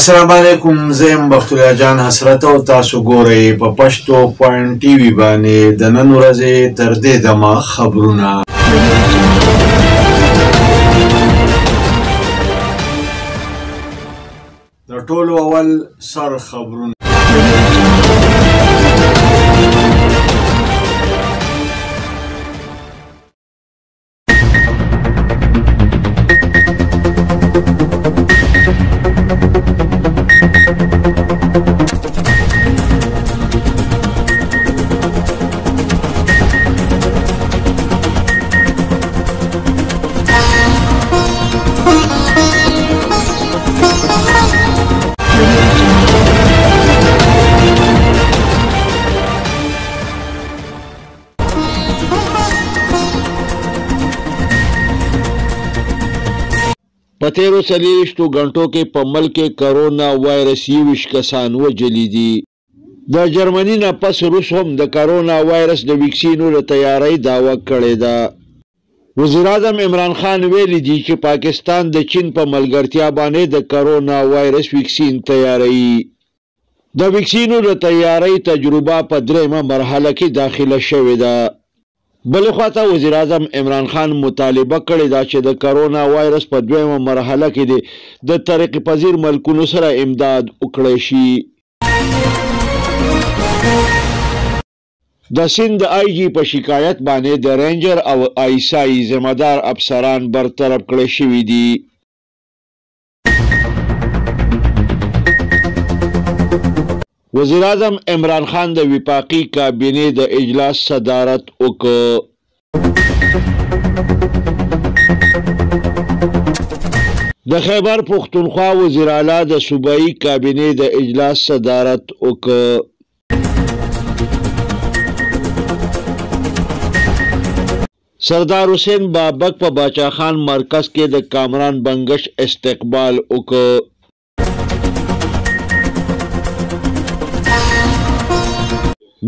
السلام علیکم، زه یم بختالله جان حسرت او تاسو ګورئ په پښتو پوینټ ټي وي باندې د نن ورځې تر دې دمه خبرونه. د ټولو اول سر خبرونه. په تیرو 24 غنټو کې په ملک کې کرونا وایرس 21 کسان وژلي دي. د جرمني نه پس روس هم د کرونا وایرس د ویکسینو د تیارۍ دعوه کړې ده. وزیراعظم عمران خان ویلي دي چې پاکستان د چین په ملګرتیا باندې د کرونا وایرس ویکسین تیاروي. د ویکسینو د تیارۍ تجربه په درېیمه مرحله کې داخله شوې ده. بلې خواته وزیراعظم عمران خان مطالبه کړې ده چې د کرونا وایرس په دویمه مرحله کې دې د ترقي پذیر ملکونو سره امداد وکړی شي. د سند آی جي په شکایت باندې د رینجر او آیسای ذمه دار افسران برطرف کړی شوي دي. وزیراعظم عمران خان د وفاقي کابینې د اجلاس صدارت وکړ. د خیبر پښتونخوا وزیراعلی د صوبایي کابینې د اجلاس صدارت وکړ. سردار حسین بابک په باچا خان مرکز کې د کامران بنګش استقبال وکړ.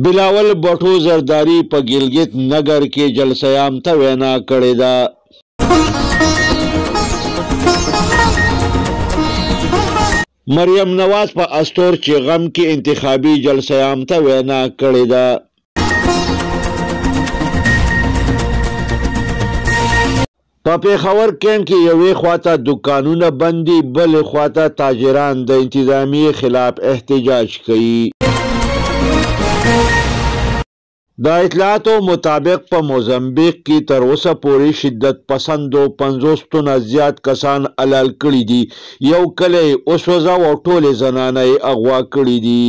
بلاول بټو زرداری په ګلګت نګر کې جلسه عام ته وینا کړې ده. مریم نواز په استور چې غم کې انتخابي جلسه عام ته وینا کړې ده. په پېښور کینټ کې یوې خواته دکانونه بند دي، بلې خواته تاجران د انتظامیې خلاف احتجاج کوي. د اطلاعاتو مطابق په موزمبیق کې تر اوسه پورې شدت پسندو 50 تنه زیات کسان حلال کړي دي. یو کلی یې وسوځاوه او ټولې زنانه یې اغوا کړي دي.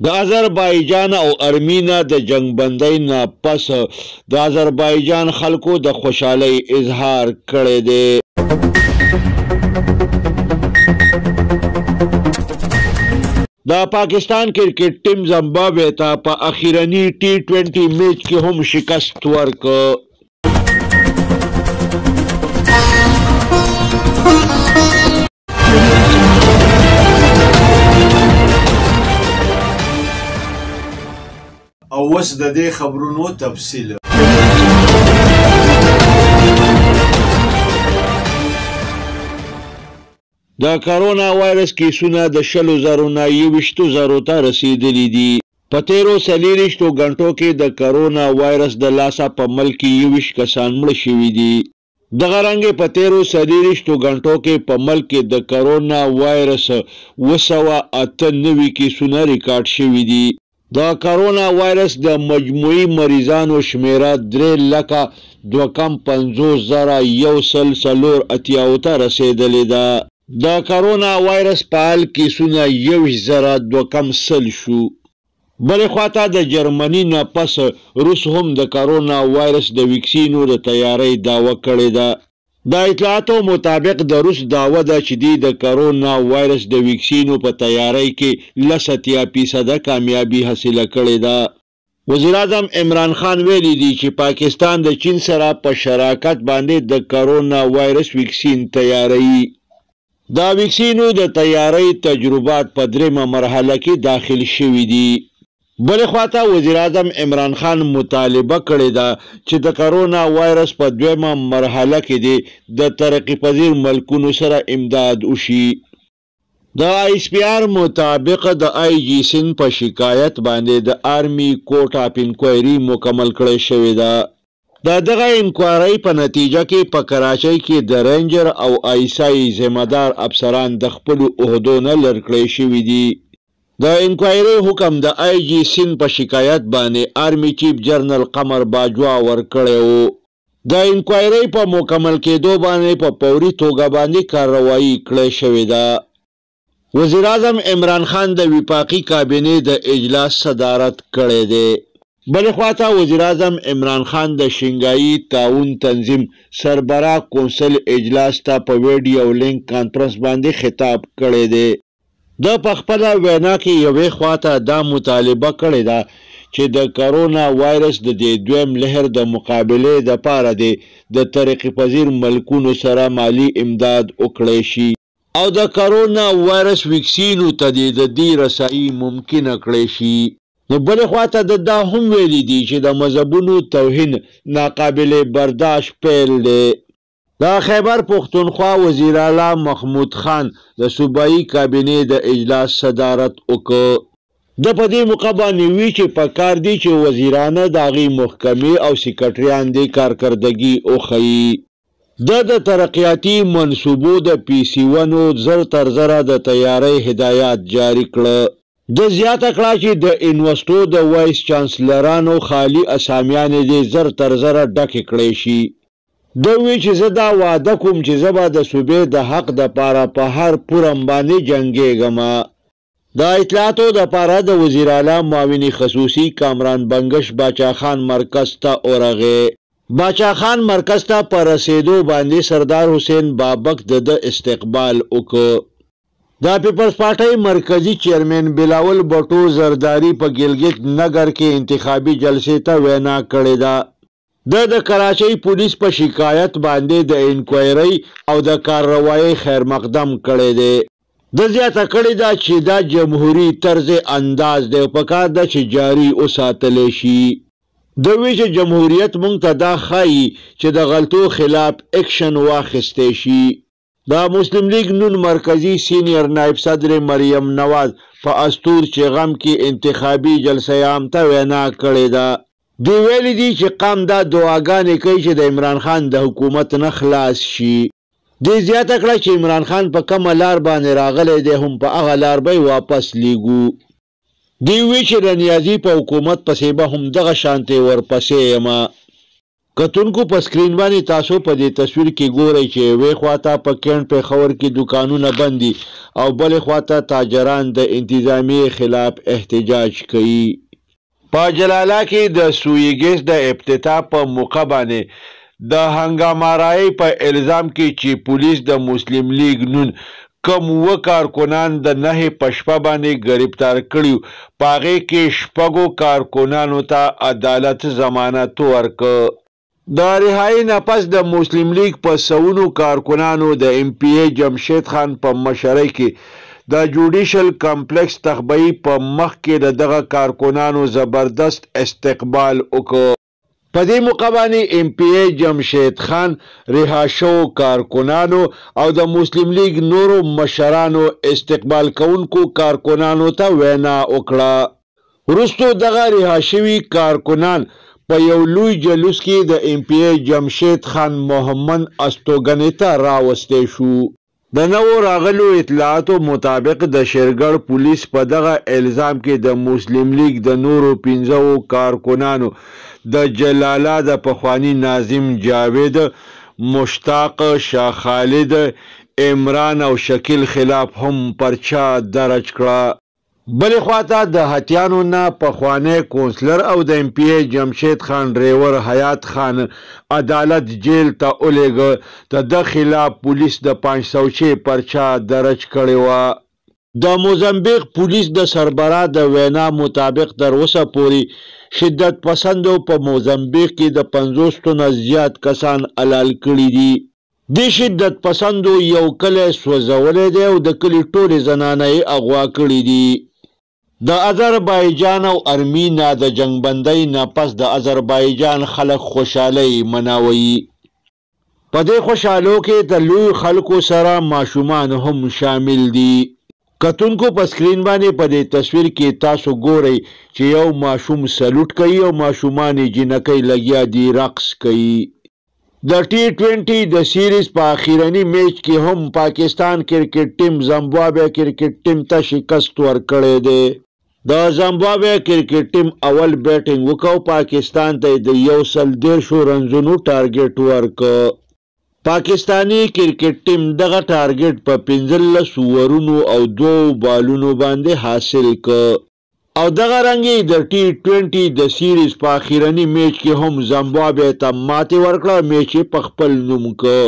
د آذربایجان او ارمینا د جنگ بندۍ نه پس د آذربایجان خلکو د خوشحالۍ اظهار کړی دی. د پاکستان کرکټ ټیم زمبابوې ته په اخیرني ټي 20 میچ کې هم شکست ورکړ. او اوس د دې خبرونو تفصیل. د کرونا وایرس کیسونه د 20,000 نه 21,000 ته رسیدلي دي. په تیرو 24 غنټو کې د کرونا وایرس د لاسه په ملک کې 21 کسان مړه شوي دي. دغه رنګ په تیرو 24 غنټو کې په ملک کې د کرونا وایرس 798 کیسونه ریکارډ شوي دي. د کرونا وایرس د مجموعي مریضانو شمیره 3,250,184 ته رسیدلې ده. د کرونا وایرس فعال کیسونه 21,220 شو. بلې خواته د جرمني نه پس روس هم د کرونا وایرس د ویکسینو د تیارۍ دعوه کړې ده. د اطلاعاتو مطابق د روس دعوه ده چې دی د کرونا وایرس د ویکسینو په تیارۍ کې 80% کامیابي حاصله کړې ده. وزیراعظم عمران خان ویلي دي چې پاکستان د چین سره په شراکت باندې د کرونا وایرس ویکسین تیاروي. د ویکسینو د تیارۍ تجربات په درېیمه مرحله کې داخل شوي دي. بلې خواته وزیراعظم عمران خان مطالبه کړې ده چې د کرونا وایرس په دویمه مرحله کې دې د ترقي پذیر ملکونو سره امداد وشي. د آی اس پي آر مطابق د آی جي سند په شکایت باندې د آرمي کورټ آف انکوایري مکمل کړې شوې ده. د دغه انکوایرۍ په نتیجه کې په کراچۍ کې د رینجر او آی اس آی ذمه دار افسران د خپلو عهدو نه لر کړی شوي دي. د انکوایرۍ حکم د آی جي سند په شکایت باندې آرمي چیف جنرل قمر باجوه ورکړی و. د انکوایرۍ په مکمل کېدو باندې په فوري توګه باندې کارروایي کړې شوې ده. وزیراعظم عمران خان د وفاقي کابینې د اجلاس صدارت کړی دی. بلې خواته وزیراعظم عمران خان د شنګهایي تعاون تنظیم سربراه کونسل اجلاس ته په ویډیو لینک کانفرنس باندې خطاب کړی دی. ده په خپله وینا کې یوې خواته دا مطالبه کړې ده چې د کرونا وایرس د دې دویم لهر د مقابلې دپاره دې د ترقي پذیر ملکونو سره مالي امداد وکړی شي او د کرونا وایرس ویکسینو ته دې د دې رسایي ممکنه کړی شي. نو بلې خواته ده دا هم ویلي دي چې د مذهبونو توهین ناقابل برداشت پیل دی. د خیبر پښتونخوا وزیراعلی محمود خان د صوبایي کابینې د اجلاس صدارت وکړ. ده په دې موقع باندې وی چې پکار دي چې وزیرانه د هغې محکمې او سیکرټریان دې کارکردګي وښیي. ده د ترقیاتي منصوبو د پي سي ونو زر تر زره د تیارۍ هدایات جاري کړه. ده زیاته کړه چې د یونیورسټو د وایس چانسلرانو خالي اسامیانې دې زر تر زره ډکې کړی شي. ده وی چې زه دا وعده کوم چې زه به د صوبې د حق دپاره په هر پورم باندې جنګېږم. د اطلاعاتو دپاره د وزیراعلی معاون خصوصي کامران بنګش باچا خان مرکز ته ورغی. باچا خان مرکز ته په رسېدو باندې سردار حسین بابک د ده استقبال وکړ. د پیپلز پارټۍ مرکزي چیئرمین بلاول بټو زرداري په ګلګت نګر کې انتخابي جلسې ته وینا کړې ده. ده د کراچۍ پولیس په شکایت باندې د انکوایرۍ او د کارروایۍ خیرمقدم کړی دی. ده زیاته کړې ده چې دا جمهوري طرز انداز دی او پکار ده چې جاري وساتلی شي. ده وی چې جمهوریت مونږ ته دا ښایي چې د غلطو خلاف اکشن واخیستی شي. د مسلم لیگ نون مرکزي سینئر نائب صدر مریم نواز په استور چغم کې انتخابي جلسه عام ته وینا کړې ده. دی ویلي دي چې قام دا دعاګانې کوي چې د عمران خان د حکومت نه خلاص شي. دې زیاته کړه چې عمران خان په کومه لار باندې راغلی دی هم په هغه لار به یې واپس لیږو. دی وی چې د نیازي په حکومت پسې به هم دغه شانتې ورپسې یم. کتونکو، په سکرین باندې تاسو په دې تصویر کې ګورئ چې یوې خواته په کینټ پېښور کې دوکانونه بند دي او بلې خواته تاجران د انتظامیې خلاف احتجاج کوي. په جلالا کې د سوی ګیس د افتتاح په موقع باندې د هنګامارایۍ په الزام کې چې پولیس د مسلم لیګ نون کوم اووه کارکنان د نهې په شپه باندې ګرفتار کړي، په هغې کې شپږو کارکنانو ته عدالت ضمانت ورکړ. د رهایۍ نه پس د مسلم لیګ په سوونو کارکنانو د ایم پي ای جمشید خان په مشرۍ کې د جوډیشل کمپلیکس تخبیي په مخ کې د دغه کارکنانو زبردست استقبال وکړ. په دې موقع باندې ایم پي ای جمشید خان، رها شوو کارکنانو او د مسلم لیګ نورو مشرانو استقبال کوونکو کارکنانو ته وینا وکړه. وروستو دغه رها شوي کارکنان په یو لوی جلوس کې د ایم پي ای جمشید خان مهمند استوګنې ته راوستی شو. د نوو راغلو اطلاعاتو مطابق د شیرګړ پولیس په دغه الزام کې د مسلم لیګ د نورو پنځو کارکنانو، د جلالا د پخواني ناظم جاوید، مشتاق، شاه خالد، عمران او شکیل خلاف هم پرچه درج کړه. بلې خواته د هتیانو نه پخوانی کونسلر او د ایم پي ای جمشید خان ډریور حیات خان عدالت جیل ته ولیږه. د ده خلاف پولیس د 506 پرچه درج کړې وه. د موزمبیق پولیس د سربراه د وینا مطابق تر اوسه پورې شدت پسندو په موزمبیق کې د 50 نه زیات کسان حلال کړي دي. دې شدت پسندو یو کلی سوځولی دی او د کلي ټولې زنانه یې اغوا کړي دي. د اذربایجان او ارمینا د جنگ بندۍ نه پس د اذربایجان خلک خوشحالۍ مناوي. په دې خوشحالو کې د لوی خلکو سره ماشومان هم شامل دي. کتونکو په سکرین باندې په دې تصویر کې تاسو ګورئ چې یو ماشوم سلوټ کوي او ماشومان جینکۍ لګیا دي رقص کوي. د ټي 20 د سیریز په اخیرني میچ کې هم پاکستان کرکټ ټیم زمبابوې کرکټ ټیم ته شکست ورکړی دی. د زمبابوې کرکټ ټیم اول بیټینګ وکړ، پاکستان ته د 130 رنزونو ټارګټ ورکړ. پاکستانی کرکټ ټیم دغه ټارګټ په 15 اوورونو او 2 بالونو باندې حاصل کړ او دغه رنګ د ټي 20 د سیریز په اخیرني میچ کې هم زمبابوې ته ماتې ورکړه، میچ یې په خپل نوم کړ.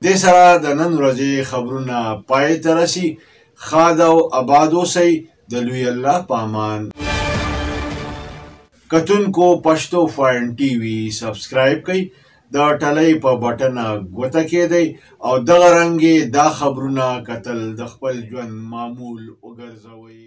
دې سره د نن ورځې خبرونه پای ته رسي. ښاد او اباد اوسئ، د لوی الله په امان. کتونکو پښتو فاین ټي وي سبسکرایب کړئ، د ټلۍ په بټنه ګوته کېدئ او دغه رنګې دا خبرونه کتل د خپل ژوند معمول وګرځوئ.